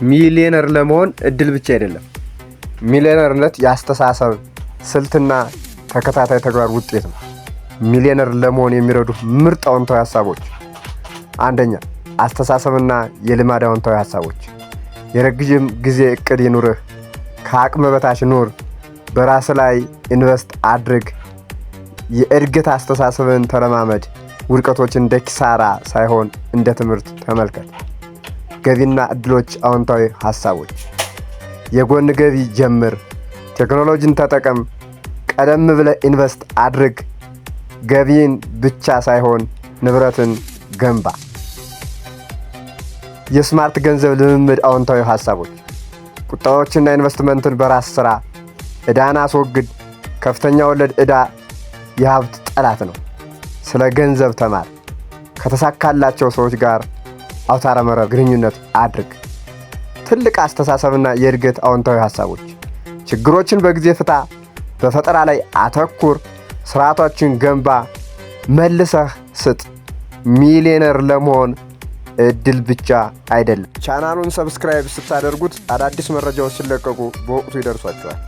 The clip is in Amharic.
ሚሊዮነር ለመሆን እድል ብቻ አይደለም። ሚሊዮነርነት የአስተሳሰብ ስልትና ተከታታይ ተግባር ውጤት ነው። ሚሊዮነር ለመሆን የሚረዱ ምርጥ አዎንታዊ ሀሳቦች፣ አንደኛ፣ አስተሳሰብና የልማድ አዎንታዊ ሀሳቦች። የረጅም ጊዜ እቅድ ይኑርህ። ከአቅም በታች ኑር። በራስ ላይ invest አድርግ። የእድገት አስተሳሰብን ተለማመድ። ውድቀቶችን እንደ ኪሳራ ሳይሆን እንደ ትምህርት ተመልከት። ገቢና እድሎች አዎንታዊ ሀሳቦች። የጎን ገቢ ጀምር። ቴክኖሎጂን ተጠቀም። ቀደም ብለህ invest አድርግ። ገቢን ብቻ ሳይሆን ንብረትን ገንባ። የ smart ገንዘብ ልምምድ አዎንታዊ ሀሳቦች። ቁጠባዎችና ኢንቨስትመንትን በራስ ስራ። ዕዳን አስወግድ። ከፍተኛ ወለድ ዕዳ የሀብት ጠላት ነው። ስለ ገንዘብ ተማር። ከተሳካላቸው ሰዎች ጋር አውታረ መረብ ግንኙነት አድርግ። ትልቅ አስተሳሰብና የእድገት አዎንታዊ ሀሳቦች። ችግሮችን በጊዜ ፍታ። በፈጠራ ላይ አተኩር። ስርዓቶችን ገንባ። መልሰህ ስጥ። ሚሊዮነር ለመሆን እድል ብቻ አይደለም። ቻናሉን subscribe ስታደርጉት አዳዲስ መረጃዎች ሲለቀቁ በወቅቱ ይደርሷችኋል።